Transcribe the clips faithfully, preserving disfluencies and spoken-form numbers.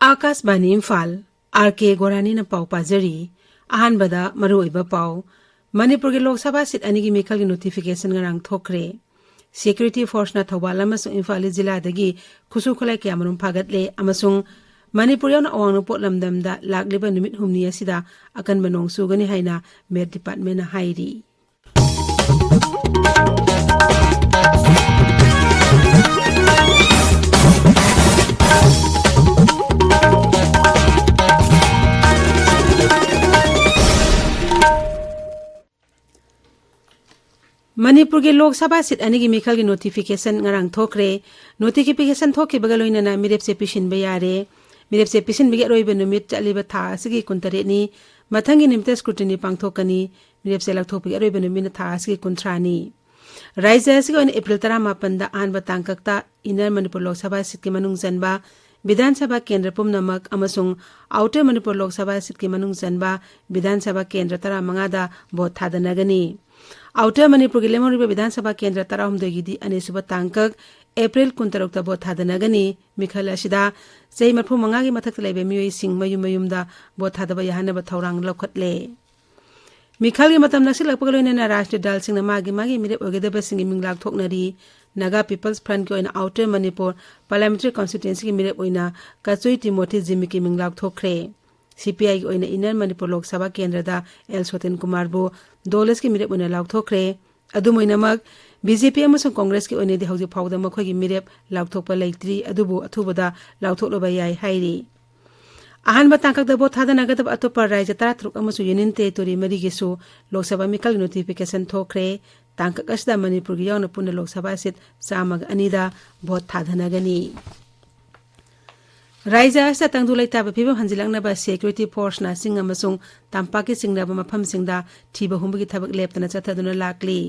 ꯑꯥꯀꯥꯁꯕꯥꯅꯤ Imphal, R ꯀꯦ ꯒꯣꯔꯥꯅꯤꯅ ꯄꯥꯎ ꯄꯥꯖꯔꯤ꯫ ꯑꯍꯥꯟꯕꯗ ꯃꯔꯨꯑꯣꯏꯕ ꯄꯥꯎ꯫ ꯃꯅꯤꯄꯨꯔꯒꯤ ꯂꯣꯛ ꯁꯚꯥ ꯁꯤꯠ ꯑꯅꯤꯒꯤ ꯃꯤꯈꯜꯒꯤ ꯅꯣꯇꯤꯐꯤꯀꯦꯁꯟ ꯉꯔꯥꯡ ꯊꯣꯛꯈ꯭ꯔꯦ꯫ ꯁꯦꯀ꯭ꯌꯨꯔꯤꯇꯤ ꯐꯣꯔꯁꯅ ꯊꯧꯕꯥꯜ ꯑꯃꯁꯨꯡ ꯏꯝꯐꯥꯜ ꯏꯁ ꯖꯤꯂꯥꯗꯒꯤ ꯈꯨꯠꯁꯨ ꯈꯨꯠꯂꯥꯏ ꯀꯌꯥꯃꯔꯨꯝ ꯐꯥꯒꯠꯂꯦ ꯑꯃꯁꯨꯡ ꯃꯅꯤꯄꯨꯔ ꯌꯥꯎꯅ ꯑꯋꯥꯡ ꯅꯣꯡꯄꯣꯛ ꯂꯝꯗꯝꯗ ꯂꯥꯛꯂꯤꯕ ꯅꯨꯃꯤꯠ ꯍꯨꯝꯅꯤ ꯑꯁꯤꯗ ꯑꯀꯟꯕ ꯅꯣꯡ ꯆꯨꯒꯅꯤ ꯍꯥꯏꯅ ꯃꯦꯠ ꯗꯤꯄꯥꯔꯠꯃꯦꯟꯅ ꯍꯥꯏꯔꯤ꯫ ꯃꯅꯤꯄꯨꯔꯒꯤ ꯂꯣꯛ ꯁꯚꯥ ꯁꯤꯠ ꯑꯅꯤꯒꯤ ꯃꯤꯈꯜꯒꯤ ꯅꯣꯇꯤꯐꯤꯀꯦꯁꯟ ꯉꯔꯥꯡ ꯊꯣꯛꯈ꯭ꯔꯦ꯫ ꯅꯣꯇꯤꯐꯤꯀꯦꯁꯟ ꯊꯣꯛꯈꯤꯕꯒ ꯂꯣꯏꯅꯅ ꯃꯤꯔꯦꯞꯁꯦ ꯄꯤꯁꯤꯟꯕ ꯌꯥꯔꯦ꯫ ꯃꯤꯔꯦꯞꯁꯦ ꯄꯤꯁꯤꯟꯕꯒꯤ ꯑꯔꯣꯏꯕ ꯅꯨꯃꯤꯠ ꯆꯠꯂꯤꯕ ꯊꯥ ꯑꯁꯤꯒꯤ ꯀꯨꯟꯇꯔꯦꯠꯅꯤ꯫ ꯃꯊꯪꯒꯤ ꯅꯨꯃꯤꯠꯇ ꯁ꯭ꯀ꯭ꯔꯨꯇꯤꯅꯤ ꯄꯥꯡꯊꯣꯛꯀꯅꯤ꯫ ꯃꯤꯔꯦꯞꯁꯦ ꯂꯧꯊꯣꯛꯄꯒꯤ ꯑꯔꯣꯏꯕ ꯅꯨꯃꯤꯠꯅ ꯊꯥ ꯑꯁꯤꯒꯤ ꯀꯨꯟꯊ꯭ꯔꯥꯅꯤ꯫ ꯔꯥꯖ꯭ꯌ ꯑꯁꯤꯒꯤ ꯑꯣꯏꯅ ꯑꯦꯄ꯭ꯔꯤꯜ ꯇꯔꯥꯃꯥꯄꯟꯗ ꯑꯍꯥꯟꯕ ꯇꯥꯡꯀꯛꯇ ꯏꯟꯅꯔ ꯃꯅꯤꯄꯨꯔ ꯂꯣꯛ ꯁꯚꯥ ꯁꯤꯠꯀꯤ ꯃꯅꯨꯡ ꯆꯟꯕ ꯕꯤꯙꯥꯟ ꯁꯚꯥ ꯀꯦꯟꯗ꯭ꯔ ꯄꯨꯝꯅꯃꯛ ꯑꯃꯁꯨꯡ ꯑꯥꯎꯇꯔ ꯃꯅꯤꯄꯨꯔ ꯂꯣꯛ ꯁꯚꯥ ꯁꯤꯠꯀꯤ ꯃꯅꯨꯡ ꯆꯟꯕ ꯕꯤꯙꯥꯟ ꯁꯚꯥ ꯀꯦꯟꯗ꯭ꯔ ꯇꯔꯥꯃꯉꯥꯗ ꯚꯣꯠ ꯊꯥꯗꯅꯒꯅꯤ꯫ ꯑꯥꯎꯇꯔ ꯃꯅꯤꯄꯨꯔꯒꯤ ꯂꯦꯝꯍꯧꯔꯤꯕ ꯕꯤꯙꯥꯟ ꯁꯚꯥ ꯀꯦꯟꯗ꯭ꯔ ꯇꯔꯥꯍꯨꯝꯗꯣꯏꯒꯤꯗꯤ ꯑꯅꯤꯁꯨꯕ ꯇꯥꯡꯀꯛ ꯑꯦꯄ꯭ꯔꯤꯜ ꯀꯨꯟꯇꯔꯨꯛꯇ ꯚꯣꯠ ꯊꯥꯗꯅꯒꯅꯤ꯫ ꯃꯤꯈꯜ ꯑꯁꯤꯗ ꯆꯍꯤ ꯃꯔꯤꯐꯨ ꯃꯉꯥꯒꯤ ꯃꯊꯛꯇ ꯂꯩꯕ ꯃꯤꯑꯣꯏꯁꯤꯡ ꯃꯌꯨꯝ ꯃꯌꯨꯝꯗ ꯚꯣꯠ ꯊꯥꯗꯕ ꯌꯥꯍꯟꯅꯕ ꯊꯧꯔꯥꯡ ꯂꯧꯈꯠꯂꯦ꯫ ꯃꯤꯈꯜꯒꯤ ꯃꯇꯝ ꯅꯛꯁꯤꯜꯂꯛꯄꯒ ꯂꯣꯏꯅꯅ ꯔꯥꯖꯅꯤꯇꯤ ꯗꯜꯁꯤꯡꯅ ꯃꯥꯒꯤ ꯃꯥꯒꯤ ꯃꯤꯔꯦꯞ ꯑꯣꯏꯒꯗꯕꯁꯤꯡꯒꯤ ꯃꯤꯡ ꯂꯥꯎꯊꯣꯛꯅꯔꯤ꯫ ꯅꯥꯒꯥ ꯄꯤꯄꯜꯁ ꯐ꯭ꯔꯟꯠꯀꯤ ꯑꯣꯏꯅ ꯑꯥꯎꯇꯔ ꯃꯅꯤꯄꯨꯔ ꯄꯥꯔꯂꯤꯌꯥꯃꯦꯟꯇꯔꯤ ꯀꯟꯁꯇꯤꯇ꯭ꯋꯦꯟꯁꯤꯒꯤ ꯃꯤꯔꯦꯞ ꯑꯣꯏꯅ ꯀꯆꯨꯏ ꯇꯤꯃꯣꯊꯤ ꯖꯤꯃꯤꯛꯀꯤ ꯃꯤꯡ ꯂꯥꯎꯊꯣꯛꯈ꯭ꯔꯦ꯫ ꯁꯤ ꯄꯤ ꯑꯥꯏꯒꯤ ꯑꯣꯏꯅ ꯏꯟꯅꯔ ꯃꯅꯤꯄꯨꯔ ꯂꯣꯛ ꯁꯚꯥ ꯀꯦꯟꯗ꯭ꯔꯗ ꯑꯦꯜ ꯁꯣꯇꯤꯟ ꯀꯨꯃꯥꯔꯕꯨ ꯗꯣꯂꯁꯀꯤ ꯃꯤꯔꯦꯞ ꯑꯣꯏꯅ ꯂꯥꯎꯊꯣꯛꯈ꯭ꯔꯦ꯫ ꯑꯗꯨꯝ ꯑꯣꯏꯅꯃꯛ, ꯕꯤ ꯖꯦ ꯄꯤ ꯑꯃꯁꯨꯡ ꯀꯣꯡꯒ꯭ꯔꯦꯁꯀꯤ ꯑꯣꯏꯅꯗꯤ ꯍꯧꯖꯤꯛ ꯐꯥꯎꯕꯗ ꯃꯈꯣꯏꯒꯤ ꯃꯤꯔꯦꯞ ꯂꯥꯎꯊꯣꯛꯄ ꯂꯩꯇ꯭ꯔꯤ, ꯑꯗꯨꯕꯨ ꯑꯊꯨꯕꯗ ꯂꯥꯎꯊꯣꯛꯂꯕ ꯌꯥꯏ ꯍꯥꯏꯔꯤ꯫ ꯑꯍꯥꯟꯕ ꯇꯥꯡꯀꯛꯇ ꯚꯣꯠ ꯊꯥꯗꯅꯒꯗꯕ ꯑꯇꯣꯞꯄ ꯔꯥꯖ꯭ꯌ ꯇꯔꯥꯇꯔꯨꯛ ꯑꯃꯁꯨꯡ ꯌꯨꯅꯤꯌꯟ ꯇꯦꯔꯤꯇꯣꯔꯤ ꯃꯔꯤꯒꯤꯁꯨ ꯂꯣꯛ ꯁꯚꯥ ꯃꯤꯈꯜꯒꯤ ꯅꯣꯇꯤꯐꯤꯀꯦꯁꯟ ꯊꯣꯛꯈ꯭ꯔꯦ꯫ ꯇꯥꯡꯀꯛ ꯑꯁꯤꯗ ꯃꯅꯤꯄꯨꯔꯒꯤ ꯌꯥꯎꯅ ꯄꯨꯟꯅ ꯂꯣꯛ ꯁꯚꯥ ꯁꯤꯠ ꯆꯥꯝꯃꯒ ꯑꯅꯤꯗ ꯚꯣꯠ ꯊꯥꯗꯅꯒꯅꯤ꯫ ꯔꯥꯖ꯭ꯌ ꯑꯁꯤꯗ ꯇꯪꯗꯨ ꯂꯩꯇꯥꯕ ꯐꯤꯕꯝ ꯍꯟꯖꯤꯜꯂꯛꯅꯕ ꯁꯦꯀ꯭ꯌꯨꯔꯤꯇꯤ ꯐꯣꯔꯁꯅ ꯆꯤꯡ ꯑꯃꯁꯨꯡ ꯇꯝꯄꯥꯛꯀꯤ ꯆꯤꯡꯅꯕ ꯃꯐꯝꯁꯤꯡꯗ ꯊꯤꯕ ꯍꯨꯝꯕꯒꯤ ꯊꯕꯛ ꯂꯦꯞꯇꯅ ꯆꯠꯊꯗꯨꯅ ꯂꯥꯛꯂꯤ꯫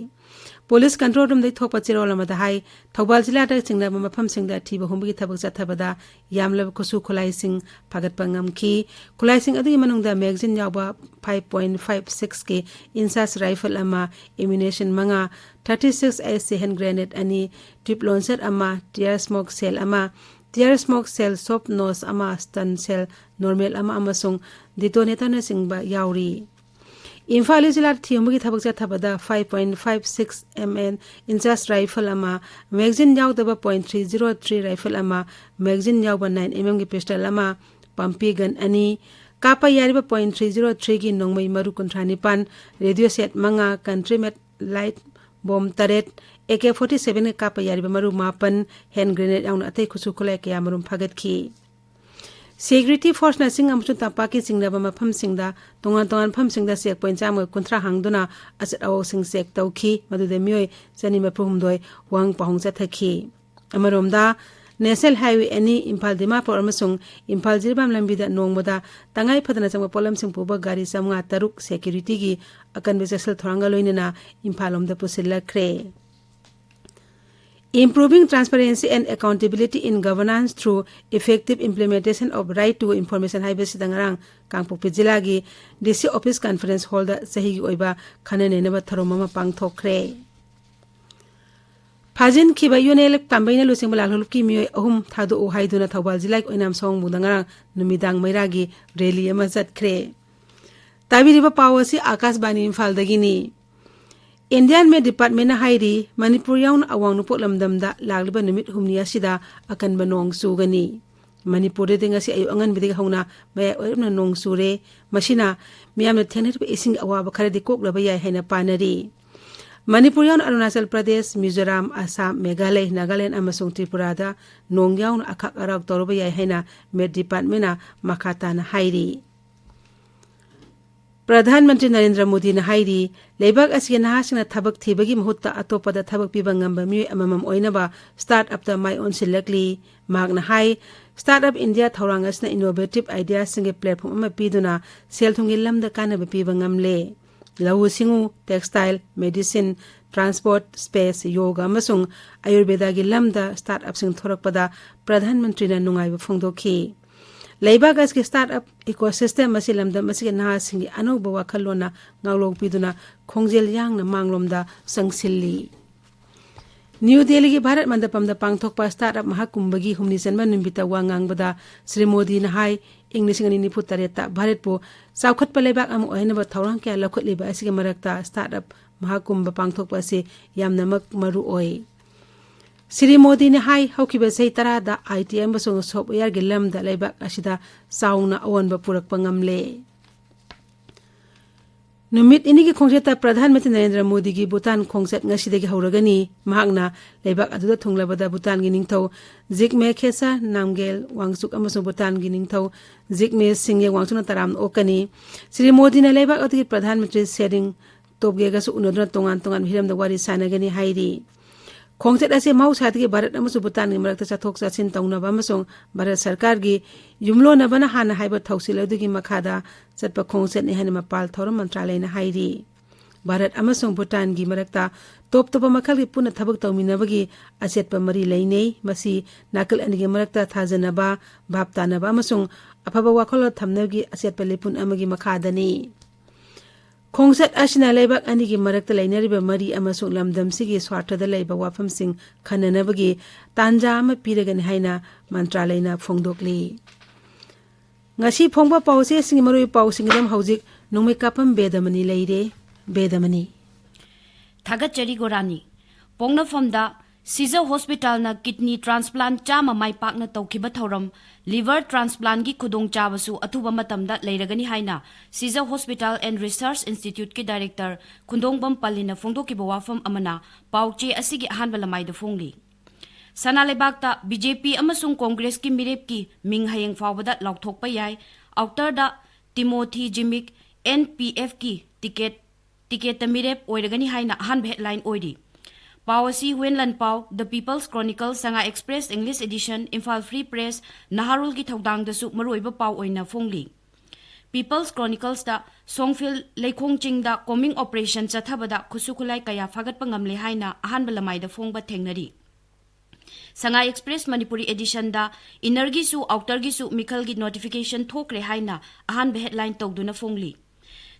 ꯄꯨꯂꯤꯁ ꯀꯟꯇ꯭ꯔꯣꯜ ꯔꯨꯝꯗꯒꯤ ꯊꯣꯛꯄ ꯆꯦꯔꯣꯜ ꯑꯃꯗ ꯍꯥꯏ, ꯊꯧꯕꯥꯜ ꯖꯤꯂꯥꯗ ꯆꯤꯡꯅꯕ ꯃꯐꯝꯁꯤꯡꯗ ꯊꯤꯕ ꯍꯨꯝꯕꯒꯤ ꯊꯕꯛ ꯆꯠꯊꯕꯗ ꯌꯥꯝꯂꯕ ꯈꯨꯠꯁꯨ ꯈꯨꯠꯂꯥꯏꯁꯤꯡ ꯐꯥꯒꯠꯄ ꯉꯝꯈꯤ꯫ ꯈꯨꯠꯂꯥꯏꯁꯤꯡ ꯑꯗꯨꯒꯤ ꯃꯅꯨꯡꯗ ꯃꯦꯒꯥꯖꯤꯟ ꯌꯥꯎꯕ ꯐꯥꯏꯚ ꯄꯣꯏꯟꯠ ꯐꯥꯏꯚ ꯁꯤꯛꯁꯀꯤ ꯏꯟꯁꯥꯁ ꯔꯥꯏꯐꯜ ꯑꯃ, ꯑꯦꯃꯨꯅꯤꯁꯟ ꯃꯉꯥ, thirty six S C hand grenade ꯑꯅꯤ, ꯇ꯭ꯌꯨꯕ ꯂꯣꯟꯆꯔ ꯑꯃ, ꯇꯤꯌꯥꯔ ꯁ꯭ꯃꯣꯛ ꯁꯦꯜ ꯑꯃ, tear smoke cell, soft nose ꯑꯃ, stun cell normal ꯑꯃ ꯑꯃꯁꯨꯡ detonatorꯅꯆꯤꯡꯕ ꯌꯥꯎꯔꯤ꯫ ꯏꯝꯐꯥꯜ ꯏꯁ ꯖꯤꯂꯥꯗ ꯊꯤꯍꯨꯝꯕꯒꯤ ꯊꯕꯛ ꯆꯠꯊꯕꯗ five point five six M M inches rifle ꯑꯃ, magazine ꯌꯥꯎꯗꯕ point three zero three rifle ꯑꯃ, magazine ꯌꯥꯎꯕ nine M M ꯒꯤ pistol ꯑꯃ, pump gun ꯑꯅꯤ, ꯀꯥꯞꯄ ꯌꯥꯔꯤꯕ point three zero three ꯒꯤ ꯅꯣꯡꯃꯩ ꯃꯔꯨ ꯀꯨꯟꯊ꯭ꯔꯥ ꯅꯤꯄꯥꯟ, radio set ꯃꯉꯥ, country made light bomb ꯇꯔꯦꯠ, AK forty seven ꯀꯥꯞꯄ ꯌꯥꯔꯤꯕ ꯃꯔꯨ ꯃꯥꯄꯟ, hand grenade ꯌꯥꯎꯅ ꯑꯇꯩ ꯈꯨꯠꯁꯨ ꯈꯨꯠꯂꯥꯏ ꯀꯌꯥ ꯃꯔꯨꯝ ꯐꯥꯒꯠꯈꯤ꯫ Security forceꯅ ꯆꯤꯡ ꯑꯃꯁꯨꯡ ꯇꯝꯄꯥꯛꯀꯤ ꯆꯤꯡꯅꯕ ꯃꯐꯝꯁꯤꯡꯗ ꯇꯣꯉꯥꯟ ꯇꯣꯉꯥꯟꯕ ꯃꯐꯝꯁꯤꯡꯗ check point ꯆꯥꯝꯃꯒ ꯀꯨꯟꯊ꯭ꯔꯥ ꯍꯥꯡꯗꯨꯅ ꯑꯆꯠ ꯑꯋꯣꯛꯁꯤꯡ check ꯇꯧꯈꯤ꯫ ꯃꯗꯨꯗ ꯃꯤꯑꯣꯏ ꯆꯅꯤ ꯃꯔꯤꯐꯨ ꯍꯨꯝꯗꯣꯏ ꯋꯥꯍꯪ ꯄꯥꯎꯍꯪ ꯆꯠꯊꯈꯤ꯫ ꯑꯃꯔꯣꯝꯗ, National Highway ꯑꯅꯤ, ꯏꯝꯐꯥꯜ ꯗꯤꯃꯥꯄꯨꯔ ꯑꯃꯁꯨꯡ ꯏꯝꯐꯥꯜ ꯖꯤꯔꯤꯕꯥꯝ ꯂꯝꯕꯤꯗ ꯅꯣꯡꯃꯗ ꯇꯉꯥꯏ ꯐꯗꯅ ꯆꯪꯕ ꯄꯣꯠꯂꯝꯁꯤꯡ ꯄꯨꯕ ꯒꯥꯔꯤ ꯆꯥꯝꯃꯉꯥ ꯇꯔꯨꯛ securityꯒꯤ ꯑꯀꯟꯕ ꯆꯦꯛꯁꯤꯜ ꯊꯧꯔꯥꯡꯒ ꯂꯣꯏꯅꯅ ꯏꯝꯐꯥꯜ ꯂꯣꯝꯗ ꯄꯨꯁꯤꯜꯂꯛꯈ꯭ꯔꯦ꯫ Improving transparency and accountability in governance through effective implementation of right to information ꯍꯥꯏꯕꯁꯤꯗ ꯉꯔꯥꯡ ꯀꯥꯡꯄꯣꯛꯄꯤ ꯖꯤꯂꯥꯒꯤ DC office conference hallꯗ ꯆꯍꯤꯒꯤ ꯑꯣꯏꯕ ꯈꯟꯅ ꯅꯩꯅꯕ ꯊꯧꯔꯝ ꯑꯃ ꯄꯥꯡꯊꯣꯛꯈ꯭ꯔꯦ꯫ ꯐꯥꯖꯤꯟꯈꯤꯕ UNLF ꯇꯥꯝꯕꯩꯅ ꯂꯨꯆꯤꯡꯕ ꯂꯥꯜꯍꯧꯂꯨꯞꯀꯤ ꯃꯤꯑꯣꯏ ꯑꯍꯨꯝ ꯊꯥꯗꯣꯛꯎ ꯍꯥꯏꯗꯨꯅ ꯊꯧꯕꯥꯜ ꯖꯤꯂꯥꯒꯤ ꯑꯣꯏꯅꯥꯝ ꯁꯑꯣꯝꯕꯨꯡꯗ ꯉꯔꯥꯡ ꯅꯨꯃꯤꯗꯥꯡ ꯃꯩꯔꯥꯒꯤ rally ꯑꯃ ꯆꯠꯈ꯭ꯔꯦ꯫ ꯇꯥꯕꯤꯔꯤꯕ ꯄꯥꯎ ꯑꯁꯤ ꯑꯥꯀꯥꯁꯕꯥꯅꯤ ꯏꯝꯐꯥꯜꯗꯒꯤꯅꯤ꯫ Indian Met Departmentꯅ ꯍꯥꯏꯔꯤ, ꯃꯅꯤꯄꯨꯔ ꯌꯥꯎꯅ ꯑꯋꯥꯡ ꯅꯣꯡꯄꯣꯛ ꯂꯝꯗꯝꯗ ꯂꯥꯛꯂꯤꯕ ꯅꯨꯃꯤꯠ ꯍꯨꯝꯅꯤ ꯑꯁꯤꯗ ꯑꯀꯟꯕ ꯅꯣꯡ ꯆꯨꯒꯅꯤ꯫ ꯃꯅꯤꯄꯨꯔꯗꯗꯤ ꯉꯁꯤ ꯑꯌꯨꯛ ꯑꯉꯟꯕꯗꯒꯤ ꯍꯧꯅ ꯃꯌꯥꯏ ꯑꯣꯏꯔꯞꯅ ꯅꯣꯡ ꯆꯨꯔꯦ꯫ ꯃꯁꯤꯅ ꯃꯤꯌꯥꯝꯅ ꯊꯦꯡꯅꯔꯤꯕ ꯏꯁꯤꯡꯒꯤ ꯑꯋꯥꯕ ꯈꯔꯗꯤ ꯀꯣꯛꯂꯕ ꯌꯥꯏ ꯍꯥꯏꯅ ꯄꯥꯅꯔꯤ꯫ ꯃꯅꯤꯄꯨꯔ ꯌꯥꯎꯅ ꯑꯔꯨꯅꯥꯆꯜ ꯄ꯭ꯔꯗꯦꯁ, ꯃꯤꯖꯣꯔꯥꯝ, ꯑꯁꯥꯝ, ꯃꯦꯘꯥꯂꯌ, ꯅꯥꯒꯥꯂꯦꯟꯗ ꯑꯃꯁꯨꯡ ꯇ꯭ꯔꯤꯄꯨꯔꯥꯗ ꯅꯣꯡ ꯌꯥꯎꯅ ꯑꯈꯥꯛ ꯑꯔꯥꯎ ꯇꯧꯔꯕ ꯌꯥꯏ ꯍꯥꯏꯅ Met Departmentꯅ ꯃꯈꯥ ꯇꯥꯅ ꯍꯥꯏꯔꯤ꯫ ꯄ꯭ꯔꯙꯥꯟ ꯃꯟꯇ꯭ꯔꯤ ꯅꯔꯦꯟꯗ꯭ꯔ ꯃꯣꯗꯤꯅ ꯍꯥꯏꯔꯤ, ꯂꯩꯕꯥꯛ ꯑꯁꯤꯒꯤ ꯅꯍꯥꯁꯤꯡꯅ ꯊꯕꯛ ꯊꯤꯕꯒꯤ ꯃꯍꯨꯠꯇ ꯑꯇꯣꯞꯄꯗ ꯊꯕꯛ ꯄꯤꯕ ꯉꯝꯕ ꯃꯤꯑꯣꯏ ꯑꯃꯃꯝ ꯑꯣꯏꯅꯕ start-upꯇ ꯃꯥꯏ ꯑꯣꯟꯁꯤꯜꯂꯛꯂꯤ꯫ ꯃꯍꯥꯛꯅ ꯍꯥꯏ, Start-up India ꯊꯧꯔꯥꯡ ꯑꯁꯤꯅ innovative ideaꯁꯤꯡꯒꯤ platform ꯑꯃ ꯄꯤꯗꯨꯅ ꯁꯦꯜ ꯊꯨꯝꯒꯤ ꯂꯝꯗ ꯀꯥꯟꯅꯕ ꯄꯤꯕ ꯉꯝꯂꯦ꯫ ꯂꯧꯎ ꯁꯤꯡꯎ, textile, medicine, transport, space, yoga ꯑꯃꯁꯨꯡ ꯑꯌꯨꯔꯕꯦꯗꯥꯒꯤ ꯂꯝꯗ start-upꯁꯤꯡ ꯊꯣꯔꯛꯄꯗ ꯄ꯭ꯔꯙꯥꯟ ꯃꯟꯇ꯭ꯔꯤꯅ ꯅꯨꯡꯉꯥꯏꯕ ꯐꯣꯡꯗꯣꯛꯈꯤ꯫ ꯂꯩꯕꯥꯛ ꯑꯁꯤꯒꯤ start-up ecosystem ꯑꯁꯤ ꯂꯝꯗꯝ ꯑꯁꯤꯒꯤ ꯅꯍꯥꯁꯤꯡꯒꯤ ꯑꯅꯧꯕ ꯋꯥꯈꯜꯂꯣꯟꯅ ꯉꯥꯛꯂꯣꯛꯄꯤꯗꯨꯅ ꯈꯣꯡꯖꯦꯜ ꯌꯥꯡꯅ ꯃꯥꯡꯂꯣꯝꯗ ꯆꯪꯁꯤꯜꯂꯤ꯫ ꯅ꯭ꯌꯨ ꯗꯦꯜꯂꯤꯒꯤ ꯚꯥꯔꯠ ꯃꯟꯗꯄꯝꯗ ꯄꯥꯡꯊꯣꯛꯄ ꯁ꯭ꯇꯥꯔꯠ ꯑꯞ ꯃꯍꯥꯀꯨꯝꯚꯒꯤ ꯍꯨꯝꯅꯤ ꯆꯟꯕ ꯅꯨꯃꯤꯠꯇ ꯋꯥ ꯉꯥꯡꯕꯗ ꯁ꯭ꯔꯤ ꯃꯣꯗꯤꯅ ꯍꯥꯏ, ꯏꯪ ꯂꯤꯁꯤꯡ ꯑꯅꯤ ꯅꯤꯐꯨ ꯇꯔꯦꯠꯇ ꯚꯥꯔꯠꯄꯨ ꯆꯥꯎꯈꯠꯄ ꯂꯩꯕꯥꯛ ꯑꯃ ꯑꯣꯏꯍꯟꯅꯕ ꯊꯧꯔꯥꯡ ꯀꯌꯥ ꯂꯧꯈꯠꯂꯤꯕ ꯑꯁꯤꯒꯤ ꯃꯔꯛꯇ ꯁ꯭ꯇꯥꯔꯠ ꯑꯞ ꯃꯍꯥꯀꯨꯝꯚ ꯄꯥꯡꯊꯣꯛꯄ ꯑꯁꯤ ꯌꯥꯝꯅꯃꯛ ꯃꯔꯨ ꯑꯣꯏ꯫ ꯁ꯭ꯔꯤ ꯃꯣꯗꯤꯅ ꯍꯥꯏ, ꯍꯧꯈꯤꯕ ꯆꯍꯤ ꯇꯔꯥꯗ ꯑꯥꯏ ꯇꯤ ꯑꯃꯁꯨꯡ ꯁꯣꯐꯋꯦꯌꯔꯒꯤ ꯂꯝꯗ ꯂꯩꯕꯥꯛ ꯑꯁꯤꯗ ꯆꯥꯎꯅ ꯑꯑꯣꯟꯕ ꯄꯨꯔꯛꯄ ꯉꯝꯂꯦ꯫ ꯅꯨꯃꯤꯠ ꯅꯤꯅꯤꯒꯤ ꯈꯣꯡꯆꯠꯇ ꯄ꯭ꯔꯙꯥꯟ ꯃꯟꯇ꯭ꯔꯤ ꯅꯔꯦꯟꯗ꯭ꯔ ꯃꯣꯗꯤꯒꯤ ꯚꯨꯇꯥꯟ ꯈꯣꯡꯆꯠ ꯉꯁꯤꯗꯒꯤ ꯍꯧꯔꯒꯅꯤ꯫ ꯃꯍꯥꯛꯅ ꯂꯩꯕꯥꯛ ꯑꯗꯨꯗ ꯊꯨꯡꯂꯕꯗ ꯚꯨꯇꯥꯟꯒꯤ ꯅꯤꯡꯊꯧ ꯖꯤꯒꯃꯦ ꯈꯦꯁꯥ ꯅꯥꯝꯒꯦꯜ ꯋꯥꯡꯆꯨꯛ ꯑꯃꯁꯨꯡ ꯚꯨꯇꯥꯟꯒꯤ ꯅꯤꯡꯊꯧ ꯖꯤꯒꯃꯦ ꯁꯤꯡꯒꯦ ꯋꯥꯡꯆꯨꯛꯅ ꯇꯔꯥꯝꯅ ꯑꯣꯛꯀꯅꯤ꯫ ꯁ꯭ꯔꯤ ꯃꯣꯗꯤꯅ ꯂꯩꯕꯥꯛ ꯑꯗꯨꯒꯤ ꯄ꯭ꯔꯙꯥꯟ ꯃꯟꯇ꯭ꯔꯤ ꯁꯦꯔꯤꯡ ꯇꯣꯞꯒꯦꯒꯁꯨ ꯎꯅꯗꯨꯅ ꯇꯣꯉꯥꯟ ꯇꯣꯉꯥꯟꯕ ꯍꯤꯔꯝꯗ ꯋꯥꯔꯤ ꯁꯥꯟꯅꯒꯅꯤ ꯍꯥꯏꯔꯤ꯫ ꯈꯣꯡꯆꯠ ꯑꯁꯤ ꯃꯍꯧꯁꯥꯗꯒꯤ ꯚꯥꯔꯠ ꯑꯃꯁꯨꯡ ꯚꯨꯇꯥꯟꯒꯤ ꯃꯔꯛꯇ ꯆꯠꯊꯣꯛ ꯆꯠꯁꯤꯟ ꯇꯧꯅꯕ ꯑꯃꯁꯨꯡ ꯚꯥꯔꯠ ꯁꯔꯀꯥꯔꯒꯤ ꯌꯨꯝꯂꯣꯟꯅꯕꯅ ꯍꯥꯟꯅ ꯍꯥꯏꯕ ꯊꯧꯁꯤꯜ ꯑꯗꯨꯒꯤ ꯃꯈꯥꯗ ꯆꯠꯄ ꯈꯣꯡꯆꯠꯅꯤ ꯍꯥꯏꯅ ꯃꯄꯥꯜ ꯊꯧꯔꯝ ꯃꯟꯇ꯭ꯔꯥꯂꯌꯅ ꯍꯥꯏꯔꯤ꯫ ꯚꯥꯔꯠ ꯑꯃꯁꯨꯡ ꯚꯨꯇꯥꯟꯒꯤ ꯃꯔꯛꯇ ꯇꯣꯞ ꯇꯣꯞꯄ ꯃꯈꯜꯒꯤ ꯄꯨꯟꯅ ꯊꯕꯛ ꯇꯧꯃꯤꯟꯅꯕꯒꯤ ꯑꯆꯦꯠꯄ ꯃꯔꯤ ꯂꯩꯅꯩ꯫ ꯃꯁꯤ ꯅꯥꯀꯜ ꯑꯅꯤꯒꯤ ꯃꯔꯛꯇ ꯊꯥꯖꯅꯕ, ꯚꯥꯞ ꯇꯥꯅꯕ ꯑꯃꯁꯨꯡ ꯑꯐꯕ ꯋꯥꯈꯜꯂꯣꯟ ꯊꯝꯅꯕꯒꯤ ꯑꯆꯦꯠꯄ ꯂꯤꯄꯨꯟ ꯑꯃꯒꯤ ꯃꯈꯥꯗꯅꯤ꯫ ꯈꯣꯡꯆꯠ ꯑꯁꯤꯅ ꯂꯩꯕꯥꯛ ꯑꯅꯤꯒꯤ ꯃꯔꯛꯇ ꯂꯩꯅꯔꯤꯕ ꯃꯔꯤ ꯑꯃꯁꯨꯡ ꯂꯝꯗꯝꯁꯤꯒꯤ ꯁ꯭ꯋꯥꯔꯊꯗ ꯂꯩꯕ ꯋꯥꯐꯝꯁꯤꯡ ꯈꯟꯅꯅꯕꯒꯤ ꯇꯥꯟꯖꯥ ꯑꯃ ꯄꯤꯔꯒꯅꯤ ꯍꯥꯏꯅ ꯃꯟꯇ꯭ꯔꯥꯂꯌꯅ ꯐꯣꯡꯗꯣꯛꯂꯤ꯫ ꯉꯁꯤ ꯐꯣꯡꯕ ꯄꯥꯎꯆꯦꯁꯤꯡꯒꯤ ꯃꯔꯨꯑꯣꯏꯕ ꯄꯥꯎꯁꯤꯡꯒꯤꯗꯃꯛ ꯍꯧꯖꯤꯛ ꯅꯣꯡꯃꯩ ꯀꯥꯞꯄꯝ ꯕꯦꯗꯃꯅꯤ ꯂꯩꯔꯦ꯫ ꯕꯦꯗꯃꯅꯤ꯫ ꯊꯥꯒꯠꯆꯔꯤ ꯒꯣꯔꯥꯅꯤ꯫ ꯄꯣꯛꯅꯐꯝꯗ ꯁꯤꯖ ꯍꯣꯁꯄꯤꯇꯥꯜꯅ ꯀꯤꯗꯅꯤ ꯇ꯭ꯔꯥꯟꯁꯄ꯭ꯂꯥꯟ ꯆꯥꯝꯃ ꯃꯥꯏ ꯄꯥꯛꯅ ꯇꯧꯈꯤꯕ ꯊꯧꯔꯝ, ꯂꯤꯚꯔ ꯇ꯭ꯔꯥꯟꯁꯄ꯭ꯂꯥꯟꯒꯤ ꯈꯨꯗꯣꯡꯆꯥꯕꯁꯨ ꯑꯊꯨꯕ ꯃꯇꯝꯗ ꯂꯩꯔꯒꯅꯤ ꯍꯥꯏꯅ ꯁꯤꯖ ꯍꯣꯁꯄꯤꯇꯥꯜ ꯑꯦꯟ ꯔꯤꯁꯔꯆ ꯏꯟꯁꯇꯤꯇ꯭ꯌꯨꯠꯀꯤ ꯗꯥꯏꯔꯦꯛꯇꯔ ꯈꯨꯟꯗꯣꯡꯕꯝ ꯄꯜꯂꯤꯅ ꯐꯣꯡꯗꯣꯛꯈꯤꯕ ꯋꯥꯐꯝ ꯑꯃꯅ ꯄꯥꯎꯆꯦ ꯑꯁꯤꯒꯤ ꯑꯍꯥꯟꯕ ꯂꯃꯥꯏꯗ ꯐꯣꯡꯂꯤ꯫ ꯁꯅꯥ ꯂꯩꯕꯥꯛꯇ ꯕꯤ ꯖꯦ ꯄꯤ ꯑꯃꯁꯨꯡ ꯀꯣꯡꯒ꯭ꯔꯦꯁꯀꯤ ꯃꯤꯔꯦꯞꯀꯤ ꯃꯤꯡ ꯍꯌꯦꯡ ꯐꯥꯎꯕꯗ ꯂꯥꯎꯊꯣꯛꯄ ꯌꯥꯏ꯫ ꯑꯥꯎꯇꯔꯗ ꯇꯤꯃꯣꯊꯤ ꯖꯤꯃꯤꯛ ꯑꯦꯟ ꯄꯤ ꯑꯦꯐꯀꯤ ꯇꯤꯀꯦꯠ, ꯇꯤꯀꯦꯠꯇ ꯃꯤꯔꯦꯞ ꯑꯣꯏꯔꯒꯅꯤ ꯍꯥꯏꯅ ꯑꯍꯥꯟꯕ ꯍꯦꯗꯂꯥꯏꯟ ꯑꯣꯏꯔꯤ꯫ ꯄꯥꯎ ꯑꯁꯤ Huwen Lanpao, the people's chronicle, Sangai express English edition, Imphal free press, ꯅꯍꯥꯔꯣꯜꯒꯤ ꯊꯧꯗꯥꯡꯗꯁꯨ ꯃꯔꯨꯑꯣꯏꯕ ꯄꯥꯎ ꯑꯣꯏꯅ ꯐꯣꯡꯂꯤ꯫ ꯄꯤꯄꯜꯁ ꯀ꯭ꯔꯣꯅꯤꯀꯜꯁꯇ ꯁꯣꯡꯐꯤꯜ ꯂꯩꯈꯣꯡ ꯆꯤꯡꯗ ꯀꯣꯝꯕꯤꯡ ꯑꯣꯄꯔꯦꯁꯟ ꯆꯠꯊꯕꯗ ꯈꯨꯠꯁꯨ ꯈꯨꯠꯂꯥꯏ ꯀꯌꯥ ꯐꯥꯒꯠꯄ ꯉꯝꯂꯦ ꯍꯥꯏꯅ ꯑꯍꯥꯟꯕ ꯂꯃꯥꯏꯗ ꯐꯣꯡꯕ ꯊꯦꯡꯅꯔꯤ꯫ ꯁꯉꯥꯏ ꯑꯦꯛꯁꯄ꯭ꯔꯦꯁ ꯃꯅꯤꯄꯨꯔꯤ ꯑꯦꯗꯤꯁꯟꯗ ꯏꯟꯅꯔꯒꯤꯁꯨ ꯑꯥꯎꯇꯔꯒꯤꯁꯨ ꯃꯤꯈꯜꯒꯤ ꯅꯣꯇꯤꯐꯤꯀꯦꯁꯟ ꯊꯣꯛꯈ꯭ꯔꯦ ꯍꯥꯏꯅ ꯑꯍꯥꯟꯕ ꯍꯦꯗꯂꯥꯏꯟ ꯇꯧꯗꯨꯅ ꯐꯣꯡꯂꯤ꯫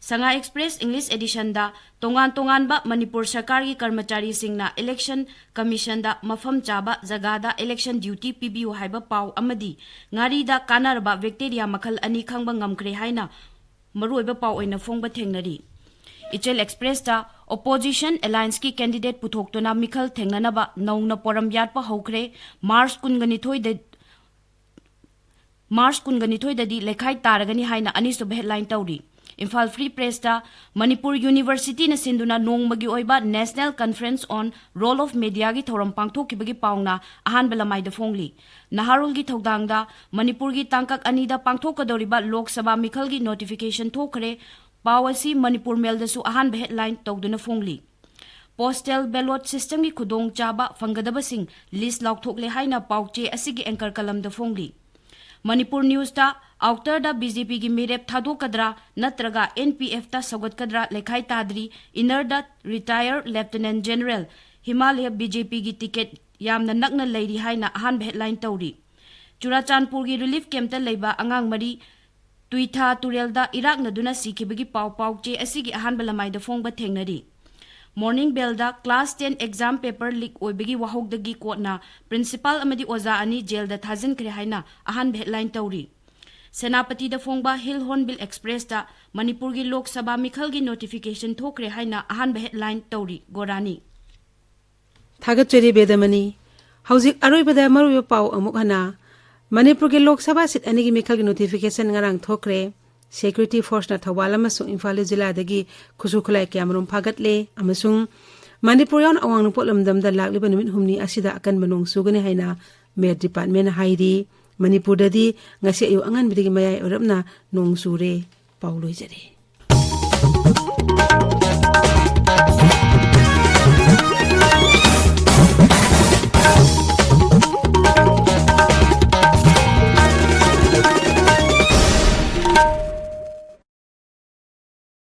ꯁꯉꯥꯏ ꯑꯦꯛꯁꯄ꯭ꯔꯦꯁ ꯏꯪꯂꯤꯁ ꯑꯦꯗꯤꯁꯟꯗ ꯇꯣꯉꯥꯟ ꯇꯣꯉꯥꯟꯕ ꯃꯅꯤꯄꯨꯔ ꯁꯔꯀꯥꯔꯒꯤ ꯀꯔꯃꯆꯥꯔꯤꯁꯤꯡꯅ ꯏꯂꯦꯛꯁꯟ ꯀꯃꯤꯁꯟꯗ ꯃꯐꯝ ꯆꯥꯕ ꯖꯒꯥꯗ ꯏꯂꯦꯛꯁꯟ ꯗ꯭ꯌꯨꯇꯤ ꯄꯤꯕꯤꯌꯨ ꯍꯥꯏꯕ ꯄꯥꯎ ꯑꯃꯗꯤ ꯉꯥꯔꯤꯗ ꯀꯥꯟꯅꯔꯕ ꯕꯦꯛꯇꯦꯔꯤꯌꯥ ꯃꯈꯜ ꯑꯅꯤ ꯈꯪꯕ ꯉꯝꯈ꯭ꯔꯦ ꯍꯥꯏꯅ ꯃꯔꯨꯑꯣꯏꯕ ꯄꯥꯎ ꯑꯣꯏꯅ ꯐꯣꯡꯕ ꯊꯦꯡꯅꯔꯤ꯫ ꯏꯆꯦꯜ ꯑꯦꯛꯁꯄ꯭ꯔꯦꯁꯇ ꯑꯣꯄꯣꯖꯤꯁꯟ ꯑꯦꯂꯥꯌꯟꯁꯀꯤ ꯀꯦꯟꯗꯤꯗꯦꯠ ꯄꯨꯊꯣꯛꯇꯨꯅ ꯃꯤꯈꯜ ꯊꯦꯡꯅꯅꯕ ꯅꯧꯅ ꯄꯣꯔꯝ ꯌꯥꯠꯄ ꯍꯧꯈ꯭ꯔꯦ꯫ ꯃꯥꯔꯆ ꯀꯨꯟꯒ ꯅꯤꯊꯣꯏꯗ ꯃꯥꯔꯆ ꯀꯨꯟꯒ ꯅꯤꯊꯣꯏꯗꯗꯤ ꯂꯩꯈꯥꯏ ꯇꯥꯔꯒꯅꯤ ꯍꯥꯏꯅ ꯑꯅꯤꯁꯨꯕ ꯍꯦꯗꯂꯥꯏꯟ ꯇꯧꯔꯤ꯫ ꯏꯝꯐꯥꯜ ꯐ꯭ꯔꯤ ꯄ꯭ꯔꯦꯁꯇ ꯃꯅꯤꯄꯨꯔ ꯌꯨꯅꯤꯚꯔꯁꯤꯇꯤꯅ ꯁꯤꯟꯗꯨꯅ ꯅꯣꯡꯃꯒꯤ ꯑꯣꯏꯕ National Conference on Role of Mediaꯒꯤ ꯊꯧꯔꯝ ꯄꯥꯡꯊꯣꯛꯈꯤꯕꯒꯤ ꯄꯥꯎꯅ ꯑꯍꯥꯟꯕ ꯂꯃꯥꯏꯗ ꯐꯣꯡꯂꯤ꯫ ꯅꯍꯥꯔꯣꯜꯒꯤ ꯊꯧꯗꯥꯡꯗ ꯃꯅꯤꯄꯨꯔꯒꯤ ꯇꯥꯡꯀꯛ ꯑꯅꯤꯗ ꯄꯥꯡꯊꯣꯛꯀꯗꯧꯔꯤꯕ ꯂꯣꯛ ꯁꯚꯥ ꯃꯤꯈꯜꯒꯤ ꯅꯣꯇꯤꯐꯤꯀꯦꯁꯟ ꯊꯣꯛꯈ꯭ꯔꯦ꯫ ꯄꯥꯎ ꯑꯁꯤ ꯃꯅꯤꯄꯨꯔ ꯃꯦꯜꯗꯁꯨ ꯑꯍꯥꯟꯕ ꯍꯦꯗꯂꯥꯏꯟ ꯇꯧꯗꯨꯅ ꯐꯣꯡꯂꯤ꯫ ꯄꯣꯁꯇꯦꯜ ꯕꯦꯂꯣꯠ ꯁꯤꯁꯇꯦꯝꯒꯤ ꯈꯨꯗꯣꯡꯆꯥꯕ ꯐꯪꯒꯗꯕꯁꯤꯡ ꯂꯤꯁ ꯂꯥꯎꯊꯣꯛꯂꯦ ꯍꯥꯏꯅ ꯄꯥꯎꯆꯦ ꯑꯁꯤꯒꯤ ꯑꯦꯡꯀꯔ ꯀꯂꯝꯗ ꯐꯣꯡꯂꯤ꯫ ꯃꯅꯤꯄꯨꯔ ꯅ꯭ꯌꯨꯁꯇ ꯑꯥꯎꯇꯔꯗ ꯕꯤ ꯖꯦ ꯄꯤꯒꯤ ꯃꯤꯔꯦꯞ ꯊꯥꯗꯣꯛꯀꯗ꯭ꯔꯥ ꯅꯠꯇ꯭ꯔꯒ ꯑꯦꯟ ꯄꯤ ꯑꯦꯐꯇ ꯁꯧꯒꯠꯀꯗ꯭ꯔꯥ ꯂꯩꯈꯥꯏ ꯇꯥꯗ꯭ꯔꯤ꯫ ꯏꯟꯅꯔꯗ retire ꯂꯦꯐꯇꯤꯅꯦꯟ general Himalaya B J ꯄꯤꯒꯤ ꯇꯤꯀꯦꯠ ꯌꯥꯝꯅ ꯅꯛꯅ ꯂꯩꯔꯤ ꯍꯥꯏꯅ ꯑꯍꯥꯟꯕ ꯍꯦꯗꯂꯥꯏꯟ ꯇꯧꯔꯤ꯫ ꯆꯨꯔꯥꯆꯥꯟꯄꯨꯔꯒꯤ ꯔꯤꯂꯤꯐ ꯀꯦꯝꯞꯇ ꯂꯩꯕ ꯑꯉꯥꯡ ꯃꯔꯤ ꯇꯨꯏꯊꯥ ꯇꯨꯔꯦꯜꯗ ꯏꯔꯥꯛꯅꯗꯨꯅ ꯁꯤꯈꯤꯕꯒꯤ ꯄꯥꯎ ꯄꯥꯎꯆꯦ ꯑꯁꯤꯒꯤ ꯑꯍꯥꯟꯕ ꯂꯃꯥꯏꯗ ꯐꯣꯡꯕ ꯊꯦꯡꯅꯔꯤ꯫ Morning ballad class ten exam paper ꯂꯤꯛ ꯑꯣꯏꯕꯒꯤ ꯋꯥꯍꯧꯗꯒꯤ ꯀꯣꯔꯠꯅ ꯄ꯭ꯔꯤꯟꯁꯤꯄꯥꯜ ꯑꯃꯗꯤ ꯑꯣꯖꯥ ꯑꯅꯤ ꯖꯦꯜꯗ ꯊꯥꯖꯤꯟꯈ꯭ꯔꯦ ꯍꯥꯏꯅ ꯑꯍꯥꯟꯕ ꯍꯦꯗꯂꯥꯏꯟ ꯇꯧꯔꯤ꯫ ꯁꯦꯅꯥꯄꯇꯤꯗ ꯐꯣꯡꯕ ꯍꯤꯜ ꯍꯣꯔꯟꯕꯤꯜ ꯑꯦꯛꯁꯄ꯭ꯔꯦꯁꯇ ꯃꯅꯤꯄꯨꯔꯒꯤ ꯂꯣꯛ ꯁꯚꯥ ꯃꯤꯈꯜꯒꯤ ꯅꯣꯇꯤꯐꯤꯀꯦꯁꯟ ꯊꯣꯛꯈ꯭ꯔꯦ ꯍꯥꯏꯅ ꯑꯍꯥꯟꯕ ꯍꯦꯗꯂꯥꯏꯟ ꯇꯧꯔꯤ꯫ ꯒꯣꯔꯥꯅꯤ꯫ ꯊꯥꯒꯠꯆꯔꯤ ꯕꯦꯗꯃꯅꯤ꯫ ꯍꯧꯖꯤꯛ ꯑꯔꯣꯏꯕꯗ ꯃꯔꯨꯑꯣꯏꯕ ꯄꯥꯎ ꯑꯃꯨꯛ ꯍꯟꯅ꯫ ꯃꯅꯤꯄꯨꯔꯒꯤ ꯂꯣꯛ ꯁꯚꯥ ꯁꯤꯠ ꯑꯅꯤꯒꯤ ꯃꯤꯈꯜꯒꯤ ꯅꯣꯇꯤꯐꯤꯀꯦꯁꯟ ꯉꯔꯥꯡ ꯊꯣꯛꯈ꯭ꯔꯦ꯫ ꯁꯦꯀ꯭ꯌꯨꯔꯤꯇꯤ ꯐꯣꯔꯁꯅ ꯊꯧꯕꯥꯜ ꯑꯃꯁꯨꯡ ꯏꯝꯐꯥꯜ ꯏꯁ ꯖꯤꯂꯥꯗꯒꯤ ꯈꯨꯠꯁꯨ ꯈꯨꯠꯂꯥꯏ ꯀꯌꯥꯃꯔꯨꯝ ꯐꯥꯒꯠꯂꯦ ꯑꯃꯁꯨꯡ ꯃꯅꯤꯄꯨꯔ ꯌꯥꯎꯅ ꯑꯋꯥꯡ ꯅꯣꯡꯄꯣꯛ ꯂꯝꯗꯝꯗ ꯂꯥꯛꯂꯤꯕ ꯅꯨꯃꯤꯠ ꯍꯨꯝꯅꯤ ꯑꯁꯤꯗ ꯑꯀꯟꯕ ꯅꯣꯡ ꯆꯨꯒꯅꯤ ꯍꯥꯏꯅ ꯃꯦꯠ ꯗꯤꯄꯥꯔꯠꯃꯦꯟꯅ ꯍꯥꯏꯔꯤ꯫ ꯃꯅꯤꯄꯨꯔꯗꯗꯤ ꯉꯁꯤ ꯑꯌꯨꯛ ꯑꯉꯟꯕꯗꯒꯤ ꯃꯌꯥꯏ ꯑꯣꯏꯔꯞꯅ ꯅꯣꯡ ꯆꯨꯔꯦ꯫ ꯄꯥꯎ ꯂꯣꯏꯖꯔꯦ꯫